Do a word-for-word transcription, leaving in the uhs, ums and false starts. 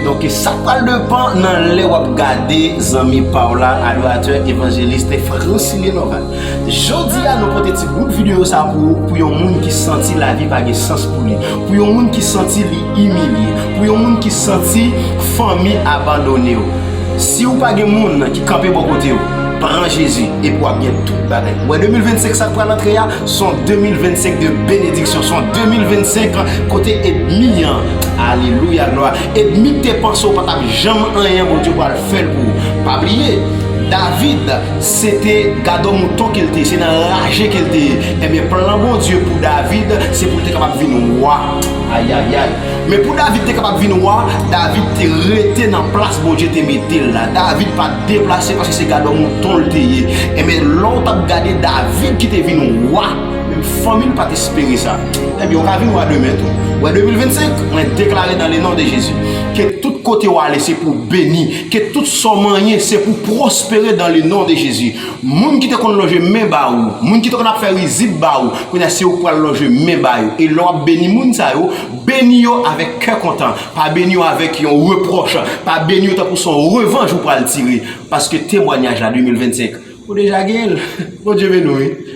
Donk sa pral depan nan lè w ap gade zanmi pa w la, adoratè, evanjelis Francilien Norval. Jodi a nou pote ti bout videyo sa pou ou, pou yon moun ki santi lavi pa gen sans pou li, pou yon moun ki santi li imilye, pou yon moun ki santi fanmi abandone w. Si w pa gen moun ki kanpe bò kote w, pran Jezi epi w ap gen tout bagay. Wè de mil vennsenk sa k pral antre a, se yon de mil vennsenk de benediksyon, se yon de mil vennsenk kote ènmi an, alelouya, glwa, ènmi k te panse w pa t ap janm anyen, Bondye pral fè l pou ou. Pa bliye, David, se te gadò mouton ke l te ye, se nan raje ke l te ye. Ebyen, plan Bondye pou David, se pou l te kapab vin wa. Ayayay. Men pou David te kapab vin wa, David te rete nan plas Bondye te mete l la. David pa t deplase paske se gadò mouton l te ye. Ebyen, lè w t ap gade David ki te vin wa, menm fanmi l pa t espere sa. Ebyen, w ka vin wa demen tou. Wè de mil vennsenk, mwen deklare dans le nom de Jésus, ke tout kote w ale, se pou w beni. Ke tout sa w manyen, se pou w pwospere dans le nom de Jésus. Moun ki te konn lonje men ba ou, moun ki te konn ap fè rizib ba ou, kounye a se yo k pral lonje men ba yo. E lè w ap beni moun sa yo, beni yo avèk kè kontan. Pa beni yo avèk yon repwòch. Pa beni yo tankou se yon revanj ou pral tire. Paske temwayaj la de mil vennsenk, ou deja genyen l. Bondye beni w, wi.